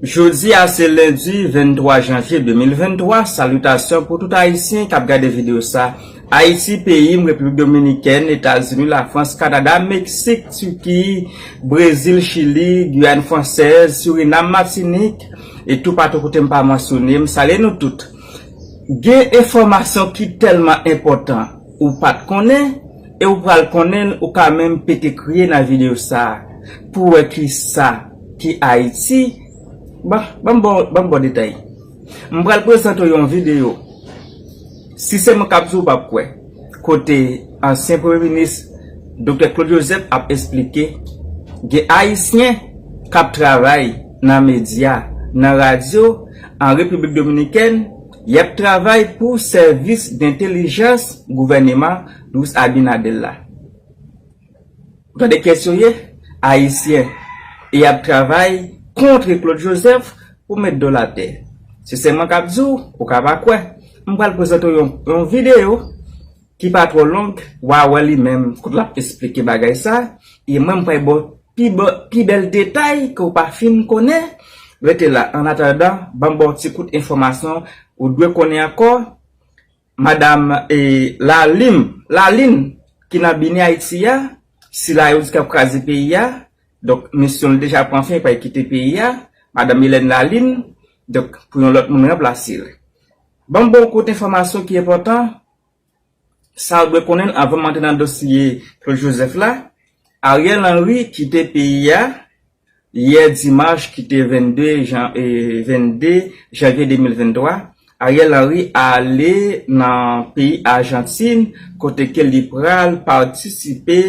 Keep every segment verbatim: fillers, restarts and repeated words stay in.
Jodi a se lendi venntwa janvye de mil venntwa. Salitasyon pou tout Ayisyen k ap gade videyo sa. Ayiti, peyi m, Repiblik Dominikèn, Etazini, Lafrans, Kanada, Meksik, Tiki, Brezil, Chili, Giyàn Fransèz, Sirinam, Matinik, e toupatou kote m pa mansyone, m salye nou tout. Gen enfòmasyon ki tèlman enpòtan ou pa t konnen, e ou pral konnen l, ou ka menm pete kriye nan videyo sa a pou w wè ki sa ki Ayiti. Ban, ban m ba w, ban m ba w detay. M pral prezante w yon videyo. Si se mwen k ap di w, w p ap kwè. Kote ansyen premye minis Doktè Claude Joseph ap esplike gen Ayisyen k ap travay nan medya, nan radyo, an Repiblik Dominikèn, y ap travay pou sèvis dentèlijans gouvèneman Luis Abinader la. Ou tande kèsyon ye? Ayisyen, e y ap travay kont Claude Joseph pou met do l atè. Se sèlman k ap di w, ou ka pa kwè. M pral prezante w yon, yon videyo ki pa twò long, w a wè li menm kot l ap esplike bagay sa, e mwen m pral ba w pi, ba, pi bèl detay ke w pa fin konnen. Rete la, an atandan, ban m ba w ti kout enfòmasyon ou dwe konnen ankò. Madanm, e, Lalim, Lalin, ki nan Bini Ayiti a, sila yo di k ap kraze peyi a, donk misyon l deja pran fen, li pral kite peyi a, Madanm Hélène Lalin, donk pou yon lòt moun ranplase l. Ban m ba w kout enfòmasyon ki enpòtan, sa w dwe konnen anvan m antre nan dosye Claude Joseph la. Ariel Henry kite peyi a yè dimanch ki te vennde jan, e, vennde janvye de mil venntwa. Ariel Henry ale nan peyi Ajantin kote ke li pral patisipe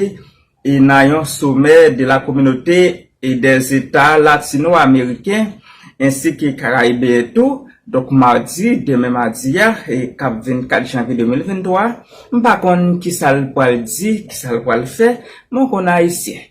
e nan yon somè de la communauté et des États latino-américains ainsi que caraïbéens tou. Donk, madi, demen madi a, e k ap vennkat janvye de mil venntwa, m pa konn kisa l pral di, kisa l pral fè, men w konn Ayisyen.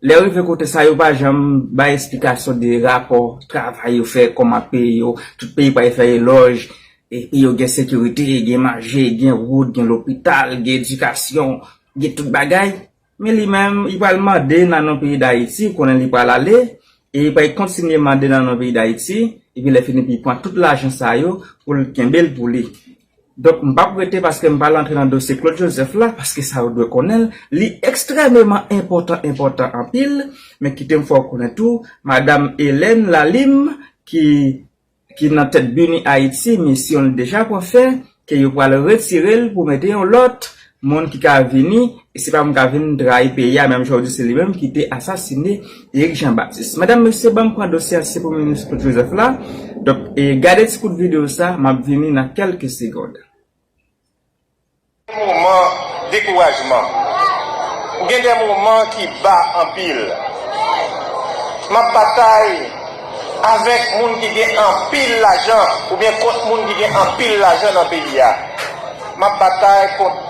Lè yo rive kote sa, yo pa janm bay esplikasyon de rapò travay yo fè, kòman peyi yo, tout peyi pral fè elòj, e peyi yo gen sekirite, gen manje, gen wout, gen lopital, gen edikasyon, gen tout bagay. Men li menm, li pral mande nan non peyi Dayiti, ou konnen li pral ale, e li pral kontinye mande nan non peyi Dayiti, epi lè fini, epi li pran tout lajan sa yo pou l kenbe l pou li. Donk, m p ap rete paske m pral antre nan dosye Claude Joseph la, paske sa yo dwe konnen l, li ekstrèmeman enpòtan, enpòtan anpil, men kite m fè w konnen tou, Madanm Hélène Lalim, ki ki nan tèt Bini Ayiti, misyon l deja pran fen, ke yo pral retire l pou mete yon lòt moun ki ka vini, e se pa moun ka vin trayi peyi a, menm jan w di se li menm ki te asasine Eric Jean Baptiste. Medam, mesye, ban m pran dosye ansyen premye minis Claude Joseph la. Donk, e gade ti kout videyo sa, m ap vini nan kèlke segond. Moman dekourajman. Ou gen de moman ki ba anpil. M ap batay avèk moun ki gen anpil lajan oubyen kont moun ki gen anpil lajan nan peyi a. M ap batay kont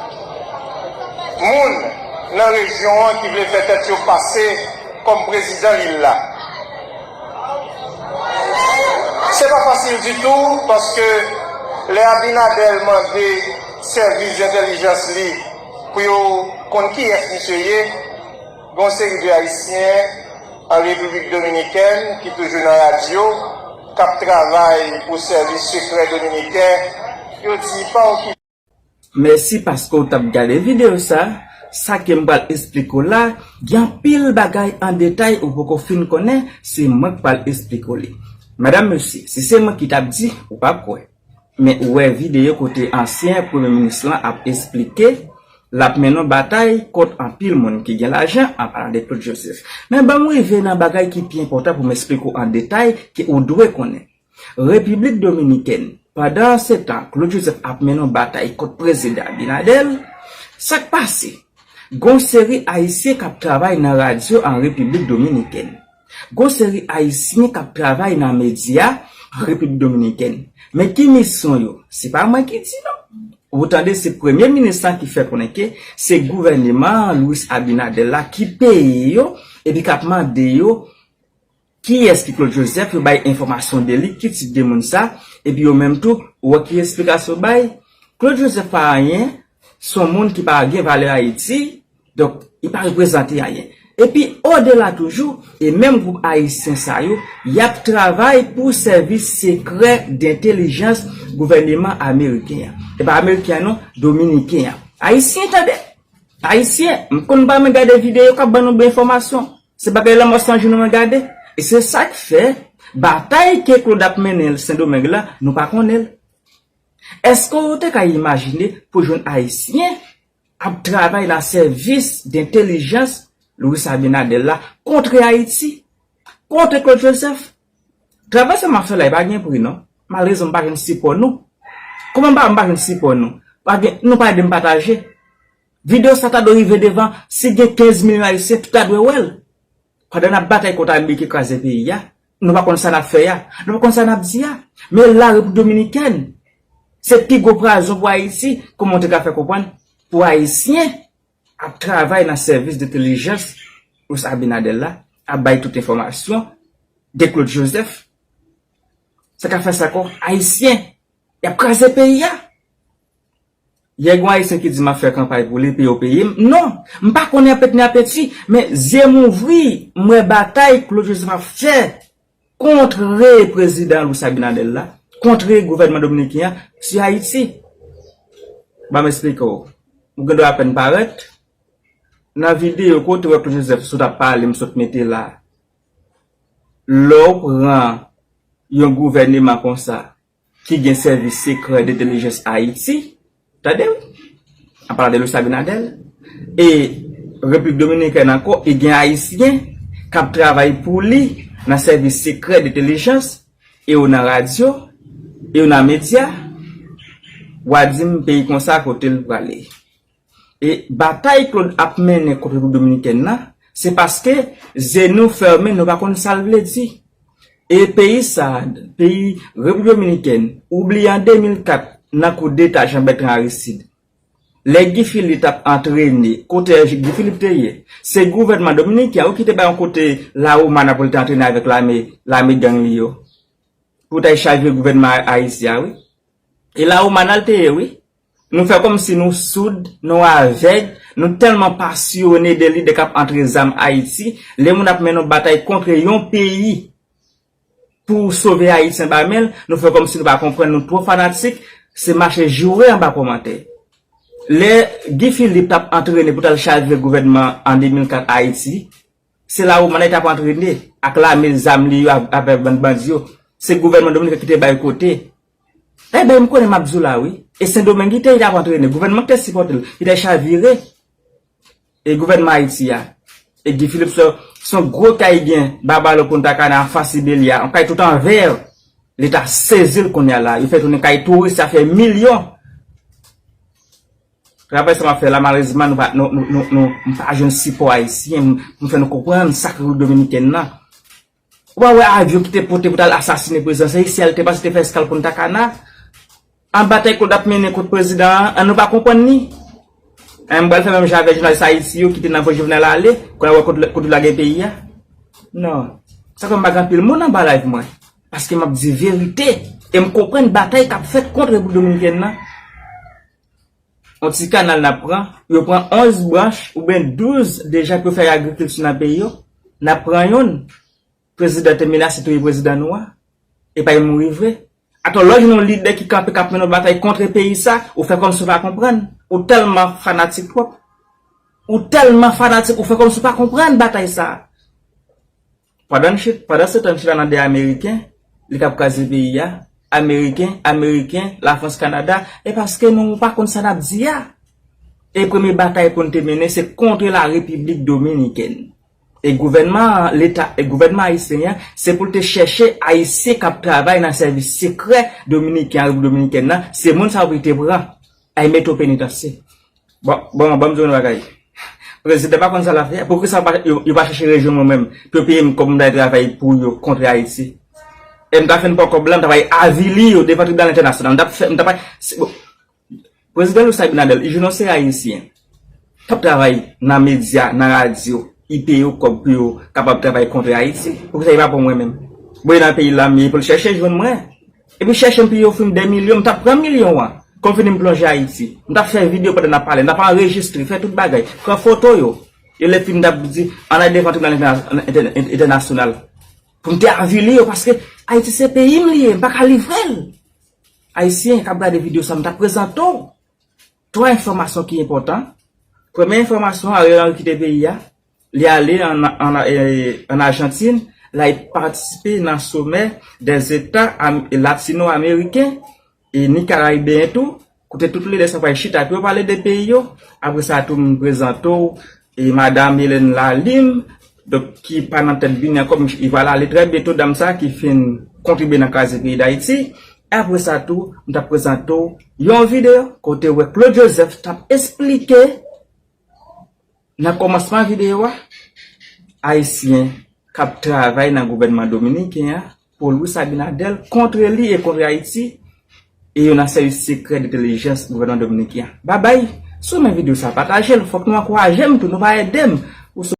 moun nan rejyon an ki vle fè tèt yo pase kòm prezidan lil la. Se pa fasil ditou, paske lè Abinader mande sèvis entèlijans li pou yo konn kiyès misye ye, gen yon seri de Ayisyen an Repiblik Dominikèn ki toujou nan radyo, k ap travay pou sèvis sekrè dominiken, yo di pa okipe. Mèsi paske w t ap gade videyo sa. Sa ke m pral esplike w la, gen anpil bagay an detay ou poko fin konnen, se mwen k pral esplike w li. Medam, mesye, si se mwen ki t ap di, ou p ap kwè. Men ou wè videyo kote ansyen premye minis lan ap esplike, l ap mennen yon batay kont anpil moun ki gen lajan, an palan de Claude Joseph. Men ban m rive nan bagay ki pi enpòtan pou m esplike w an detay, ke ou dwe konnen. Repiblik Dominikèn, pandan se tan Claude Joseph ap mennen yon batay kont prezidan Abinader, sa k pase? Gon seri Ayisyen k ap travay nan radyo an Repiblik Dominikèn. Gon seri Ayisyen k ap travay nan medya an Repiblik Dominikèn. Men ki misyon yo? Se pa mwen ki di non. Ou tande, se premye minis lan ki fè konnen ke se gouvèneman Luis Abinader la ki peye yo, epi k ap mande yo kiyès ki Claude Joseph, yo bay enfòmasyon de li, ki tip de moun sa, epi yo menm tou, ou wè ki esplikasyon yo bay. Claude Joseph pa anyen, se yon moun ki pa gen valè Ayiti, donk, li pa reprezante anyen. Epi, odela toujou, e menm gwoup ayisyen sa yo, y ap travay pou sèvis sekrè dentèlijans gouvèneman ameriken an. E pa ameriken an non, dominiken an. Ayisyen, tande! Ayisyen, m konn pa men gade videyo k ap ban nou bon enfòmasyon. Se bagay lanmò san jou nou men gade. E se sa k fè, batay ke Claude ap mennen Sendomeng la, nou pa konnen l. Èske w te ka imajine pou jwenn ayisyen ap travay nan sèvis dentèlijans Luis Abinader la kont Ayiti, kont Claude Joseph? Travay sa m ap fè la, e pa gen pri non. Malerezman, m pa jwenn sipò nou. Kòman m pa, m pa jwenn sipò nou? Pa gen, nou pa ede m pataje. Videyo sa ta dwe rive devan, si gen kenz milyon ayisyen, tout ta dwe wè l. Pandan n ap batay kont Ameriken kraze peyi a, nou pa konn sa n ap fè a, nou pa konn sa n ap di a. Men la, Repiblik Dominikèn, se pi gwo pwazon pou Ayiti, kòman w te ka fè konprann pou Ayisyen ap travay nan sèvis dentèlijans Luis Abinader la, ap bay tout enfòmasyon de Claude Joseph. Sa ka fè sa kò Ayisyen, y ap kraze peyi a. Yè gen Ayisyen ki di m ap fè kanpay pou li, peye w peye m. Non, m pa konnen apèt ni apeti, men zye m ouvri, m wè batay Claude Joseph ap fè kontre prezidan Luis Abinader la, kontre gouvènman dominiken an, sou Ayiti. Ban m esplike w. Ou gen dwa apèn parèt nan videyo kote w wè Claude Joseph sot ap pale, m sot mete la. Lè w pran yon gouvèneman konsa, ki gen sèvis sekrè dentèlijans Ayiti, tande wi, an palan de Luis Abinader, e Repiblik Dominikèn ankò, e gen Ayisyen k ap travay pou li nan sèvis sekrè dentèlijans, e yo nan radyo, e yo nan medya, w a di m peyi konsa kote l prale. E batay Claude ap mennen kont Repiblik Dominikèn nan, se paske zye nou fèmen, nou pa konn sa l vle di. E peyi sa, peyi Repiblik Dominikèn, ou bliye an de mil kat, nan koudeta Jean Bertrand Aristide, lè Guy Philippe t ap antrene, kote Guy Philippe te ye? Se gouvènman dominiken an wi ki te bay yon kote Laromana pou l te antrene avèk lame, lame gang li yo, pou l t al chavire gouvènman Ayiti a wi. E Laromana l te ye wi. Nou fè kòmsi nou soud, nou avèg, nou tèlman pasyone de lidè k ap antre zam Ayiti, lè moun ap mennen yon batay kont yon peyi pou sove Ayiti anba men l, nou fè kòmsi nou pa konprann, nou twò fanatik, se mache joure anba kòmantè. Lè Guy Philippe t ap antrene pou t al chavire gouvènman an de mil kat Ayiti, se Laromana li t ap antrene ak lame zam li yo avèk bann bandi yo. Se gouvènman dominiken ki te bay kote. Ebyen, m konnen m ap di w la wi. E Sendomeng ki te, li t ap antrene. Gouvènman ki te sipòte l, ki te chavire. E gouvènman Ayiti a. E Guy Philippe se, se yon gwo kay gen Babalo, Punta Cana, anfas Ibelia, yon kay tout an vè. Leta sezi l kounye a la. Yo fè tounen kay touris, sa fè milyon. Travay sa m ap fè la, malerezman, nou pa, nou, nou, nou, nou, m pa jwenn sipò ayisyen. M, m fè nou konprann sa k Repiblik Dominikèn nan. Ou pa wè avyon ki te pote pou t al asasinen prezidan, se isi a l te pase, te fè eskal Punta Cana? An batay Claude ap mennen kont prezidan an, an nou pa konprann ni? An m pral fè menm jan avèk jounalis Ayiti yo ki te nan voye Jovenel ale, kounye a wè kote, kote l lage peyi a? Non. Sa fè m pa gen anpil moun anba live mwen. Paske m ap di verite. E m konprann batay k ap fèt kont Repiblik Dominikèn nan. Yon ti kanal n ap pran, yo pran onz branch oubyen douz deja pou yo fè agrikilti nan peyi yo. N ap pran youn. Prezidan te menase touye prezidan nou a. E pa yon mouri vre. Atò, lè w jwenn yon lidè ki kanpe, k ap mennen yon batay kont peyi sa, ou fè kòmsi w pa konprann. Ou tèlman fanatik twòp. Ou tèlman fanatik, ou fè kòmsi w pa konprann batay sa. Pandan n chit, pandan se tan n chita nan de Ameriken, li k ap kraze peyi a. Ameriken, Ameriken, Lafrans, Kanada, e paske nou pa konn sa n ap di a. E premye batay pou n te mennen, se kont la Repiblik Dominikèn. E gouvènman an, leta, e gouvènman ayisyen an, se pou l te chèche Ayisyen k ap travay nan sèvis sekrè dominiken an, Repiblik Dominikèn nan, se moun sa yo pou l te pran, ay mete yo penitansye. Bon, bon, ban m di w yon bagay. Prezidan pa konn sa l ap fè a. Poukisa yo pa, yo, yo pa chèche rejwenn mwen menm, pou yo peye m kòb m t al travay pou yo kont Ayiti? E m ta fin pran kòb la, m ta pral avili yo devan tribinal entènasyonal. M t ap fè, m ta pral, se, bon. Prezidan Luis Abinader, li jwenn yon seri ayisyen k ap travay nan medya, nan radyo, li peye yo kòb pou yo kapab travay kont Ayiti. Poukisa li pa pran mwen menm? Bon, li nan peyi l la, men pou l chèche jwenn mwen. Epi chèche m pou yo ofri m de milyon, m t ap pran milyon an. Kon fini m plonje Ayiti. M t ap fè videyo pandan n ap pale, m t ap anrejistre, fè tout bagay, pran foto yo. E lè fim t ap di, ann al devan tribinal entèna- entèna- entènasyonal. Pou m te avili yo, paske Ayiti se peyi m li ye, m pa ka livre l. Ayisyen k ap gade videyo sa, m t ap prezante w twa enfòmasyon ki enpòtan. Premye enfòmasyon, Ariel Henry kite peyi a, li ale ann an, e, ann Ajantin, la li patisipe nan somè dè zeta am- latino ameriken e ni karayibeyen tou, kote tout lidè sa pral chita pou yo pale de peyi yo. Apre sa tou, m prezante w e madanm Hélène Lalim, donk, ki pa nan tèt bini ankò, men li pral ale trè byento, dam sa ki fin kontribye nan kraze peyi Dayiti. Apre sa tou, m t ap prezante w yon videyo kote w wè Claude Joseph t ap esplike nan kòmansman videyo a, Ayisyen k ap travay nan gouvènman dominiken an, pou Luis Abinader, kontre li e kontre Ayiti, e yo nan sèvis sekrè dentèlijans gouvènman dominiken an. Babay, si w renmen videyo sa, pataje l, fòk nou ankouraje m tou, nou pa ede m.